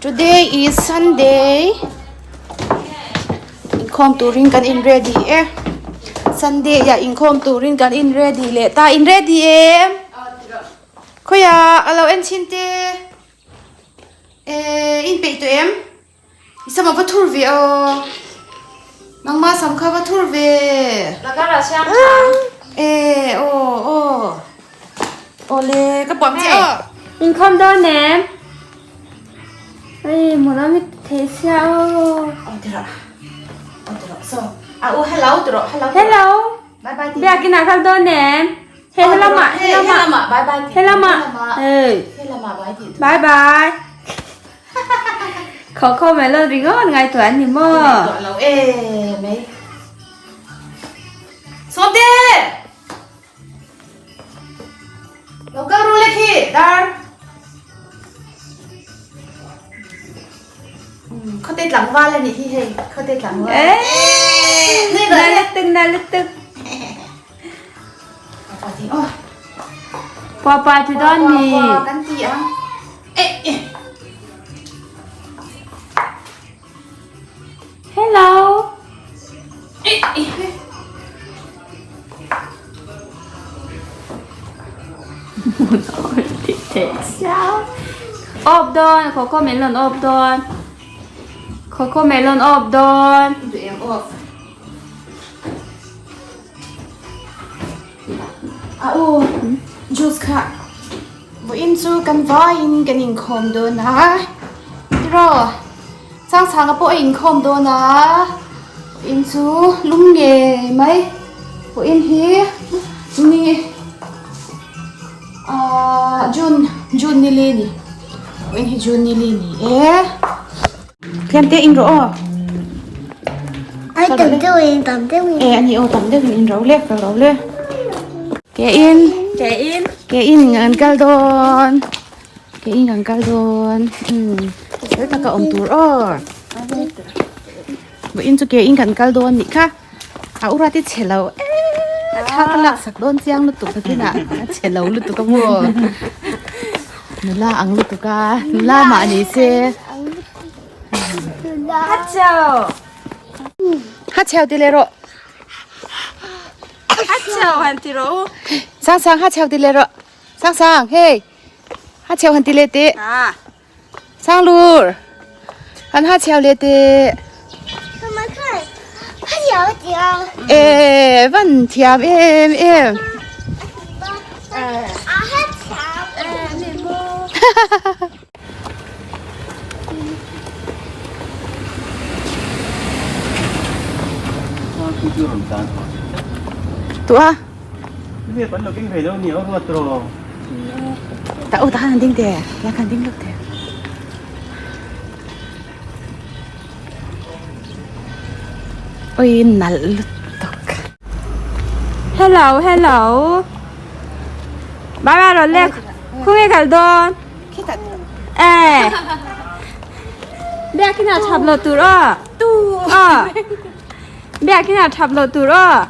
Today is Sunday. Inkhawm turin kan in ready e. Sunday ah inkhawm turin kan in ready leh ta. In ready em? Khawiah a lo en chhin te. Eh in peih tawh em? I sam a va thur ve aw. Nangma sam kha va thur ve. Eh aw aw. Awle ka puam che aw. Inkhawm dawn em? Hei mawlh mi thei sia aw. Aw ti rawh. Aw ti rawh. So, a u hello ti rawh. Hello. Hello. Bye bye ti. Biakin ah kal dawn em? Hei helama helama. Helama bye bye ti. Helama. Hei. Helama bye ti. Bye bye. Kho kho mai lo ringawt ngaihtuah an ni maw? Ngaihtuah lo e mai. Sawmte! Lo kal ru le khi dar. Khawte tlangval a nih hi hei khawte tlangval. Na lutuk na lutuk. Papa ti dawn mi. Kan ti ang. Hello. Awp dawn, Coco melon awp dawn. Coco melon awp dawn. A u juice kha vawiin chu kan vaiin kan inkhawm dawn a tiraw Sangsanga pawh a inkhawm dawn a vawiin chu lum ngei mai vawiin hi ni ahh June June ni li ni vawiin hi June ni li ni e. Thiam te in rawh aw. Ai tam deuh in tam deuh in. E ani aw tam deuh in in ro le ka ro le. Ke in ke in ke in an kal dawn. Ke in an kal dawn. Um fel taka awm tur aw. Vawiin chu ke in kan kal dawn nih kha. A ura te chhe lo e thla ka lak sak dawn chiang lutuk ta kinah a chhe lo lutuk a maw nula ang lutuk a nula mah ni se ha chau ha chau ti leh rawh ha chau han ti rawh u sang sang ha chau ti leh rawh sang sang hei ha chau han ti leh teh Sang lur, han ha chhiau leh teh. E van thiam em em. Tua. Ta u ta han ding teh la khan ding lawk teh. Oi nalh lutuk. Hello hello. Bye bye rồi le. Khu nghe kal dawn. Eh. Biakin ah thap lo tur aw. Tu. Aw. Biakin ah thap lo tur aw.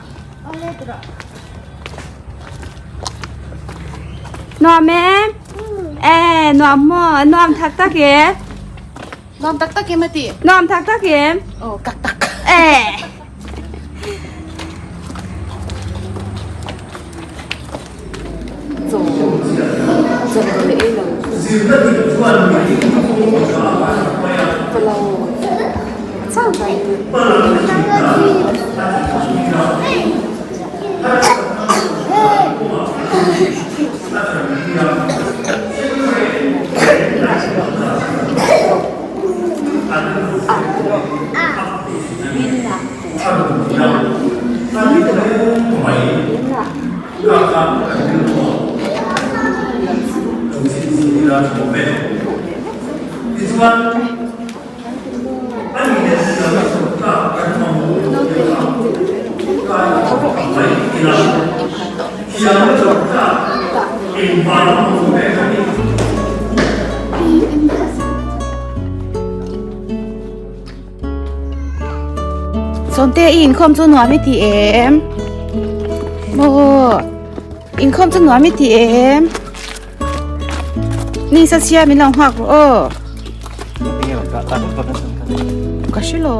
Nuam em? Ê, nuam maw? Nuam tak tak em? Nuam tak tak em a ti? Nuam tak tak em? Aw, tak tak. Ê. Chaw chaw leh ei lo. Palaw chau mai. Sawmte i inkhawm chu nuam i ti em? Maw inkhawm chu nuam i ti em? Ni sa chhia min lo nghak rawh aw. Ka hre lo.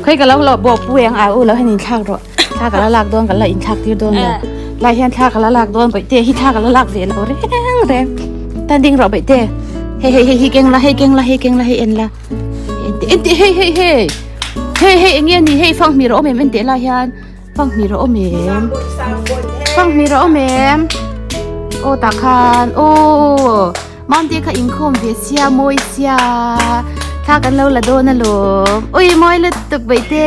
Khoi ka lo lo bo pu yang a u lo hen in thlak ro thla ka la lak dawn ka la in thlak tir dawn lo lai hian thla ka la lak dawn bawih te hi thla ka la lak ve lo reng reng tan ding rawh bawih te hei hei hei hi keng la hei keng la hei keng la hei en la en te en te hei hei hei hei hei eng nge ni hei fanghmir a awm em en teh lai hian Fanghmir a awm em? Fanghmir a awm em? Aw tah khan aw Mamte kha inkhawm ve sia mawi sia thla kan lo la dawn alawm ui mawi lutuk baihte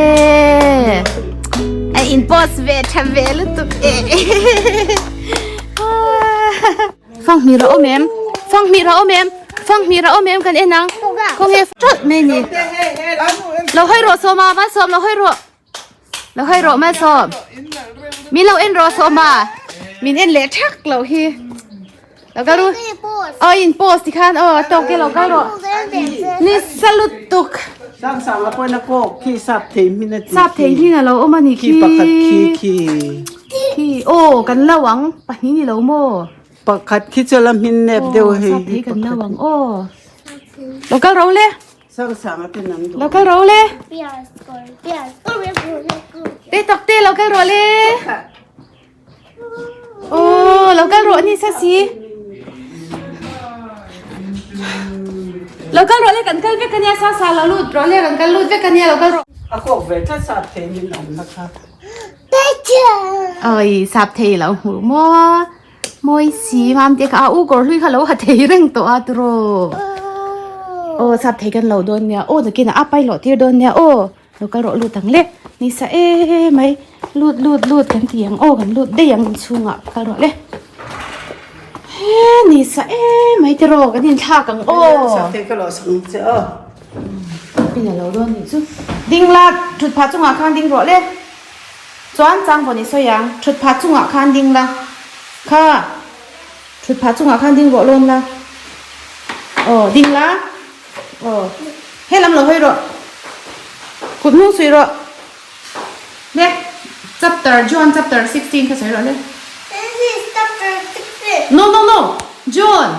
a in post ve tha ve lutuk e Fanghmir a awm em? Fanghmir a awm em? Fanghmir a awm em kan en ang khawnge ṭawlh mai ni lo hawi rawh sawma Malsawm lo hawi rawh. Lo hawi rawh Malsawm. Min lo en rawh Sawma. Min en leh thak loh hi. Lo kal ru. Aw in post ti khan aw a tawk e lo kal rawh. Ni salut tuk. Sang sang a pawina kawk khi sap thei hmin a ti. Sap thei hmin a lo awm a ni khi. Khi pakhat khi khi. Khi aw kan lo ang pahnih ni lo maw. Pakhat khi chu la hmin nep deuh hei. Sap thei kan lo ang aw. Lo kal ro le. Sang sang a ten an duh. Lo kal ro le. Te tak te lo kal ro le. Oh, lo kal ro ni sa si. Lo kal ro le kan kal vek ania sa sa lo lut ro le kan kal lut vek ania lo kal ro. A kawk ve tlat sap thei min awm na kha. Oi, sap thei lo hmu maw. Mawi si mam te kha a u kawr hlui kha lo ha thei reng tawh a tiraw aw sap thei kan lo dawn nia aw nakinah a pai lawh tir dawn nia aw lo kal rawh lut ang le ni sa em mai lut lut lut kan ti ang aw kan lut daih ang inchhungah kal rawh le he ni sa em mai tiraw kan inthlak ang aw Sap thei ka lawh sak ang che aw pin a lo dawn nih chu ding la thut phah chungah khan ding rawh le. Chuan changvawn i sawi ang, thut phah chungah khan ding la, kha thut phah chungah khan ding rawh lawn la, aw ding la, aw helam lo hawi rawh, kut hnung suih rawh, le chapter John chapter 16 kha sawi rawh le. This is chapter 16. No no no John.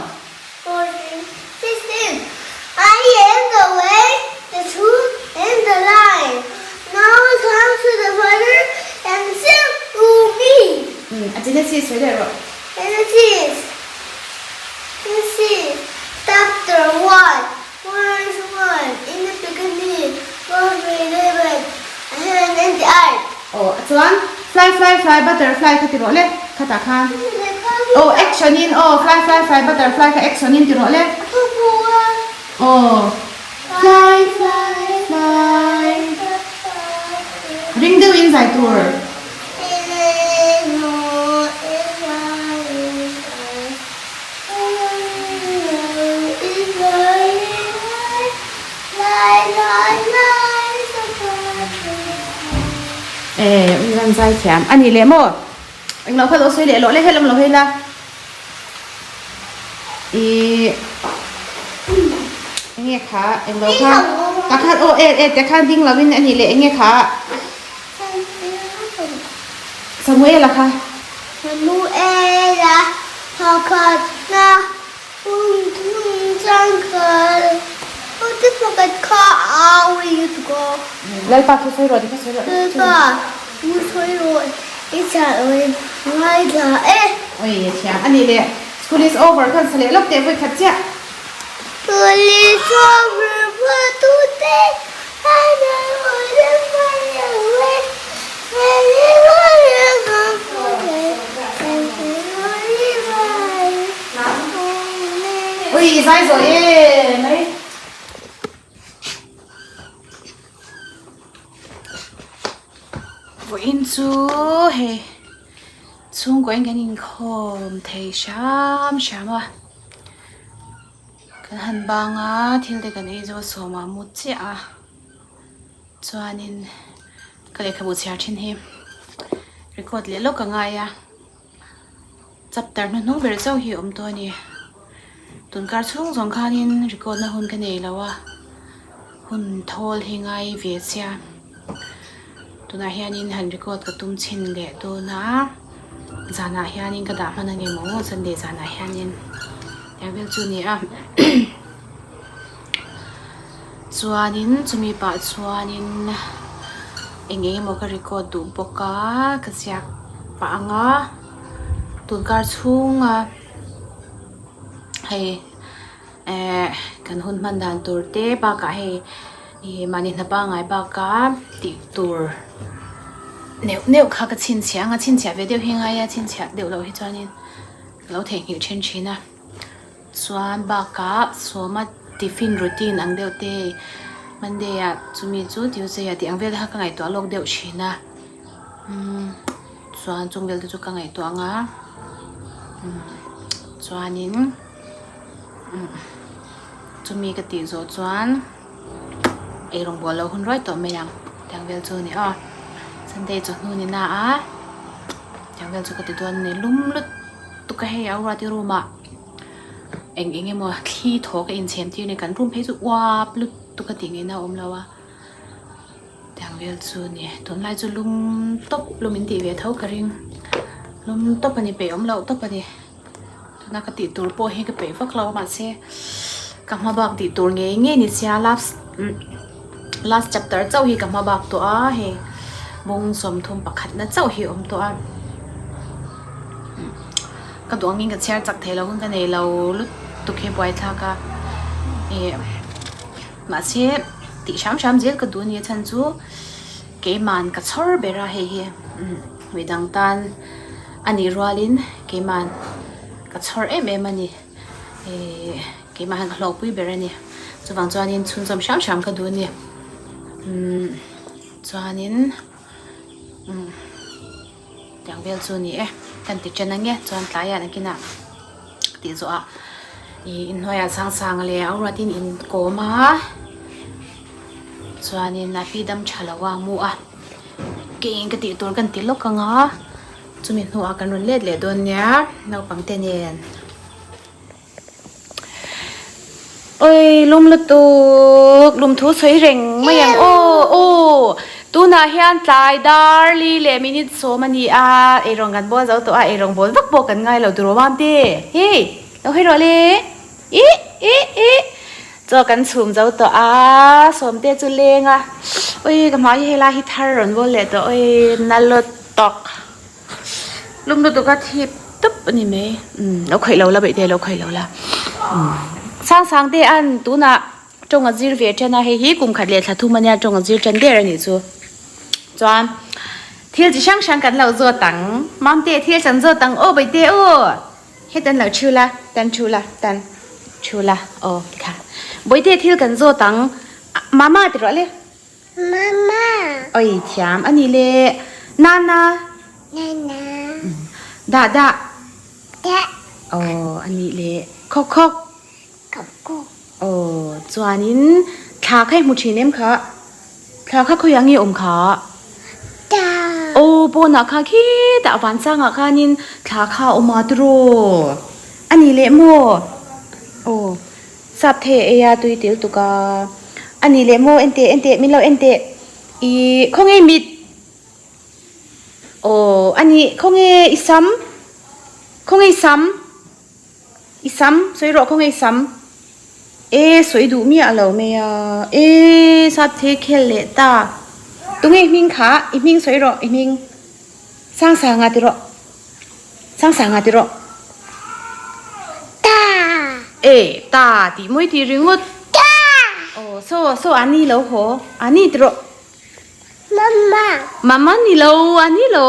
14, 16 I am the way, the truth, and the life. No one comes to the Father except through me. A Genesis sawi leh rawh. Genesis Genesis chapter 1 verse 1 In the beginning God created the heaven and the earth. Aw a chuan fly fly fly butterfly kha ti rawh le khatah khan aw action in aw fly fly fly butterfly kha action in ti rawh le aw fly fly fly ring deuh in zai tur. Eh, ui ran zai thiam a ni leh maw? Englo kha lo sawi leh loh le helam lo hei la. I enge kha englo kha ta khan aw e e te khan ding lovin a ni leh enge kha Samuela kha. Samuela pakhatna Phung changkal Ute pakhat kha a ui lutuk a. Lalpa thu sawi rawh ti kha sawi rawh. Lalpa thu sawi rawh i chah rawh in ngaithla e. Oi a thiam a ni le. School is over khan sa leh lawk teh vawi khat chiah. School is over for today and I wanna fly away Ui zai zawh e mai. Vawiin chu hei chhungkaw in kan inkhawm thei hram hram a kan han bang a thil te kan ei zo a sawmah mut chiah a. Chuanin ka lehkhabu chhiar thin hi record leh lawk a ngai a, chapter hnuhnung ber chauh hi a awm tawh a ni. Tunkar chhung zawng khanin record na hun ka nei lo a, Hun thawl hi ngai ve sia. Tunah hianin han record ka tum chhin leh dawn a, zanah hianin ka dah hman a ngemaw Sunday zanah hianin tiang vel chu a ni a. Chuanin chumi pah chuanin eng eng emaw ka record duh bawk a, ka ziak pah ang a, tunkar chhunga hei eh kan hun hman dan tur te bakah hei ih mahni hna pangngai baka tih tur neuh neuh kha ka chhinchhiah ang a, chhinchhiah ve deuh hi ngai a, chhinchhiah deuh loh hi chuanin ka lo theihnghilh then thin a. Chuan bakah sawma tiffin routine ang deuh te Monday ah chumi chu Tuesday ah tih ang vel te kha ka ngaihtuah lawk deuh thin a umm chuan chung vel te chu ka ngaihtuah ang a umm chuanin umm chumi ka tih zawh chuan eirawng bual loh hun ruai tawh mai ang tiang vel chu a ni aw Sunday chawhnu ni na a tiang vel chu ka ti dawn a ni lum lut. Tuk a hei a ruat i room ah eng eng emaw thli thaw ka inchhem tir a ni kan room phei chu uap lutuk a tih ngaihna a awm lo a tiang vel chu a ni tunlai chu lum tawp lum in tih ve tho ka ring lum tawp a ni peih awm loh tawp a ni tuna ka tih tur pawh hi ka peih vak lo a mahse ka hma bak tih tur ngei ngei ni sia last last chapter chauh hi ka hma bak tawh a hei bawng 30 pakhatna chauh hi a awm tawh a. Ka duh angin ka chhiar chak thei lo hun ka nei lo lutuk hi buaithlak a ih mahse tih hram hram zel ka duh a ni a chhan chu keiman ka chhawr ber a hei hi midang tan a nih rualin keiman ka chhawr em em a ni ih keimah hian ka hlawkpui ber a ni chuvang chuanin chhunzawm hram hram ka duh a ni umm chuanin umm. Tiang vel chu ni e, kan ti chen ange chuan tlaiah nakinah tih zawh ah ih inhnuaiah sang sang leh a ruatin in kawm a chuanin a pi dam tha lo a mu a keng ka tih tur kan ti lawk ang a chumi hnuah kan rawn let leh dawn nia naupang te nen. Oi lum lutuk lum thu sawi reng mai ang aw aw tunah hian tlai dar li leh minute sawm a ni a eirawng kan bawl zo tawh a eirawng bawl vak pawh kan ngai lo tur awm te hei lo hawi rawh le ih ih ih chaw kan chhum zo tawh a sawm te chu leng a oi ka hmai hi helai hi thar rawn bawl leh tawh oi na lutuk. Lum lutuk a thip tawp a ni mai umm lo khawih lo la beih te lo khawih lo la umm sang sang te an tunah tawng a zir ve ṭan a hei hi kum khat leh thla thum ania tawng a zir ṭan der a nih chu chuan thil chi hrang hrang kan lo zawt ang mamte thil kan zawt ang aw beihte aw heta an lo thu la tan thu la tan thu la aw tikha bawihte thil kan zawt ang mama ti rawh le. Mama. Oi thiam a ni le. Nana. Nana. Da da. Da. Aw a ni le. Khawk khawk. Khawk khawk. Aw chuanin thla kha i hmu thin em kha? Thla kha khawiah nge awm kha? Da. Aw pawnah kha khitah vansangah khanin thla kha a awm a tiraw? A ni leh maw? Aw. Sap thei a ei a tui tel tuk a. A nih leh maw en teh en teh min lo en teh i khawnge i mit aw a nih khawnge i sam khawnge i sam i sam sawi rawh khawnge i sam e sawi duh miah lo mai a e sap thei khel leh ta tunge i hming kha i hming sawi rawh i hming sang sanga ti rawh. Sang sanga ti rawh. Ta. E ta tih mawi tih ringawt. Ta. Aw saw saw a ni lo haw a ni ti rawh. Mama. Mama ni lo a ni lo.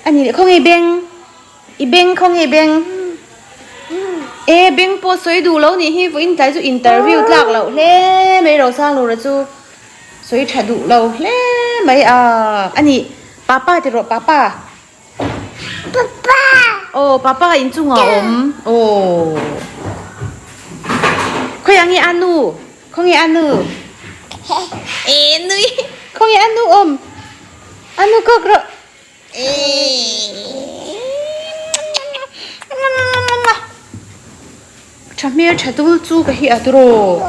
A ni leh khawnge i beng i beng khawnge i beng. E beng pawh sawi duh lo nih hi vawiin tlai chu interview tlak loh hle mai Rosang Lura chu sawi tha duh lo hle mai a a ni. Papa ti rawh papa. Papa. Aw papa in chungah a awm. Aw. Khawiah nge anu? Khawnge anu? E nui. Khawnge anu awm? Anu kawk rawh. Tha hmel tha dul chu ka hi a tiraw.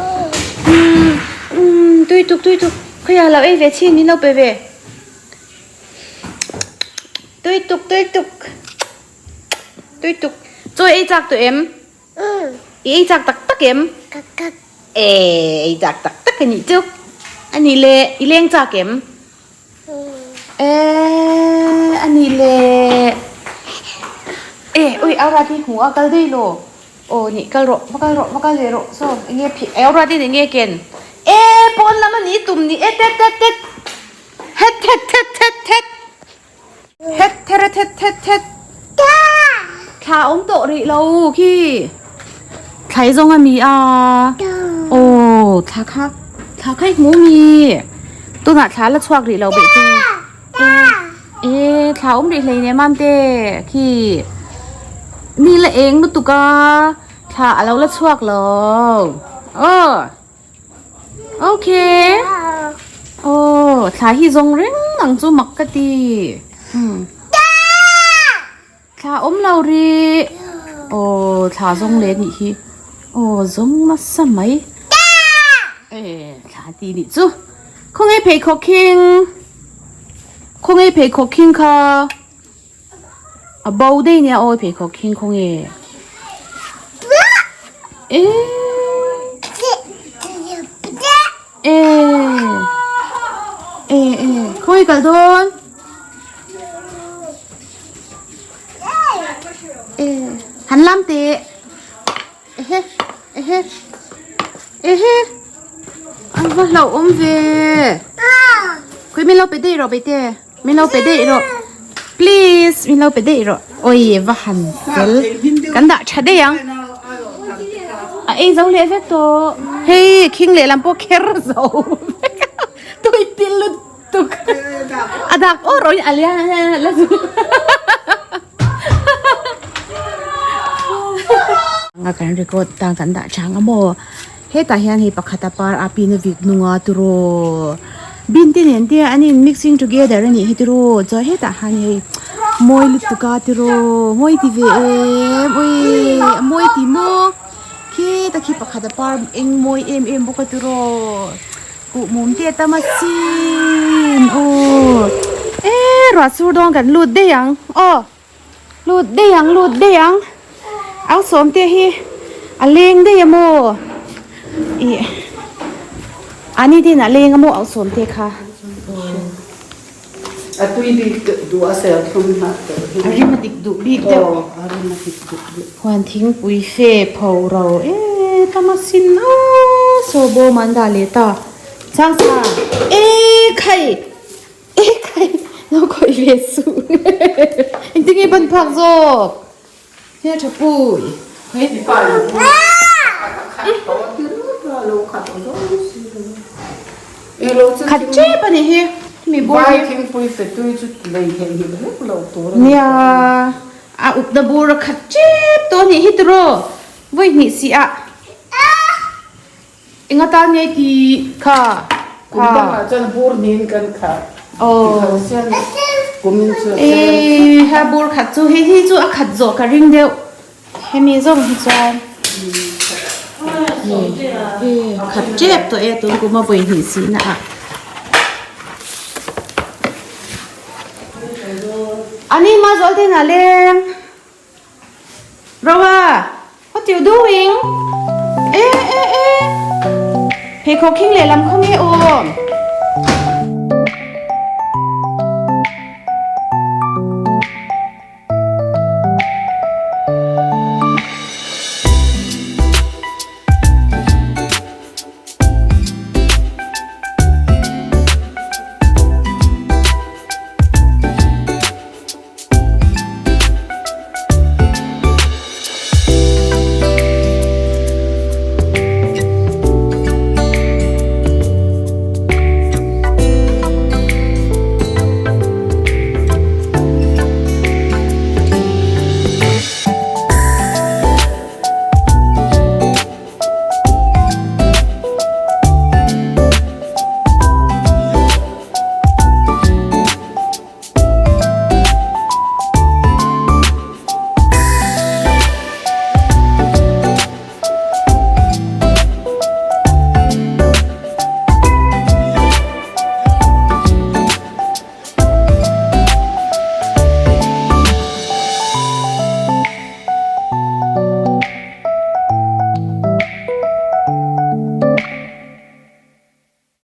Umm umm tui tuk tui tuk khawiah lo ei ve chin min lo pe ve tui tuk tui tuk tui tuk chaw ei chak tawh em i ei chak tak tak em e ei chak tak tak a nih chu a nih leh i leng chak em e a nih leh e ui aura te hmuh a kal daih lo. Aw nih kal rawh va kal rawh va kal leh rawh saw eng nge phih au ruat in eng nge ken e pawn lam a ni tum ni e tet tet tet het het het het het het there thet thet thet thla awm tawh rih lo khi thlai zawng a ni a aw thla kha thla kha i hmu mi tunah thla la chhuak rih lo beih chu e e thla awm rih hlei nem amte khi ni la eng lutuk a thla a lo la chhuak lo aw okay aw thla hi zawng reng ang chu mak ka ti umm thla awm lo rih aw thla zawng leh nih hi aw zawng nasa mai e thla ti nih chu khawnge pheikhawk khing khawnge pheikhawk khing kha. A bo daih nia aw pheikhawk khing khawnge e e e e khawnge kal dawn e han lam teh ehe ehe ehe an va hlauhawm ve khawi min lo pe daih rawh bete. Min lo pe daih rawh please min lo pe daih rawh awi va han fel kan dah tha daih ang a ei zo leh vek tawh hei khing leh lam pawh kher zo vek tui pil lutuk a dak awr awr in a lian la zu anga kan record tan kan dah chang a maw. Hetah hian hei pakhat a par a pin a vit nung a tiraw bin te nen te an in mixing together a nih hi tiraw chuan hetah hian hei mawi lutuk a tiraw mawi ti ve em ui a mawi ti maw khita khi pakhat a par eng mawi em em bawk a tiraw kuhmum te a tam asin aw e ruah sur dawn kan lut daih ang aw. Lut daih ang lut daih ang au sawm te hi a leng daih a maw ih ani te inah leng a maw au sawm te kha A tui bik duh a sel thlum hnah tawh hi a rim a dik duh bik deuh aw a rim a dik duh bik huan thingpui fe pho ro e tam a sin a saw bawm an dah leh ta chang sa e khai. E khai lo khawih ve suh engtin nge ban phak zawk hmel tha pui khat tep a nih hi mi bur hi nia a up na bur a khat tep tawh a nih hi tiraw vawi hnih si ah. Enga tan nge tih kha Kum dangah chuan bur niin kan khat. Aw. Kumin chu a tlem. Ee ha bur khat chu hei hi chu a khat zawh ka ring deuh. Hemi zawng hi chuan ee khat tep tawh e tun kum a vawi hnih sih na ah. Ani ma zawl te na leng. Rova, what you doing? Eh eh eh. Pheikhawk khing lehlam khaw nge awm?